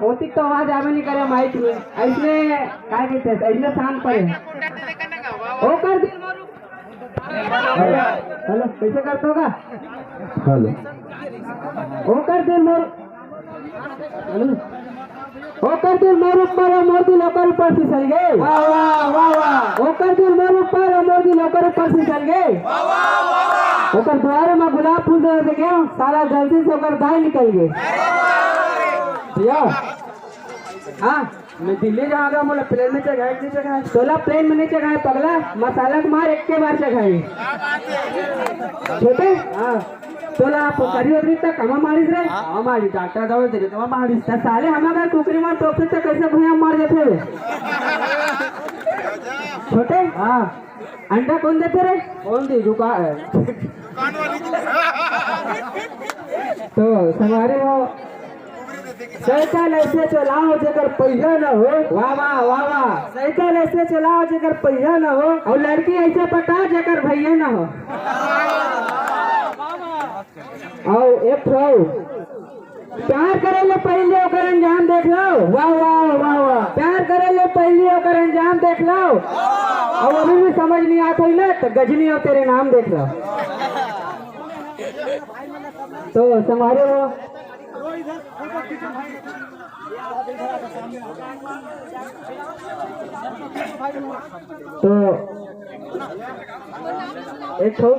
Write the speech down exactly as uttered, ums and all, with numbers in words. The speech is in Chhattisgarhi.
ओतिक तो आवाज आबे नहीं करे माइक में। ऐसने काय कहते हैं, ऐसने शांत पड़े। ओकर दिल मोर ऊपर। हेलो, कैसे करते होगा? हेलो। ओकर दिल मोर, हेलो। ओकर दिल मोर ऊपर, मोर दिल ओकर ऊपर फिसल गे। वाह, वाह, वाह, वाह। ओकर दिल मोर ऊपर, मोर दिल ओकर ऊपर फिसल गे। ओकर दुआरे में गुलाब फूल दे के साला गलती से ओकर दाई निकल गे। भैया, हाँ, मैं दिल्ली जाऊंगा, मोला प्लेन में चढ़ाए, नहीं चढ़ाए। तोला प्लेन में नहीं चढ़ाए पगला, मसाला के मार एक के बार चढ़ाए। छोटे, हाँ, तोला पोखरी ओखरी तक कमा मारिस रे? हाँ, मारी, डॉक्टर दवा दे, कमा मारिस। त साले हम अगर कुकरी मार टोकते त कैसे भुइयां मार जाते रे? छोटे, हाँ, अंडा कौन देते रे? कौन दे, दुकान है। तो संगवारी हो, साइकिल ऐसे चलाओ जेकर पहिया न हो। वाह, वाह, वाह, वाह। साइकिल ऐसे चलाओ जेकर पहिया न हो। और लड़की ऐसे पटाओ जेकर भैया न हो। और एक ठो, प्यार करे ले पहले ओकर अंजाम देख लो। वाह, वाह, वाह, वाह। प्यार करे ले पहले ओकर अंजाम देख लो। और अभी भी समझ नहीं आता है ना, तो गजनी और तेरे नाम देख लो। तो संगवारी हो, तो एक ठो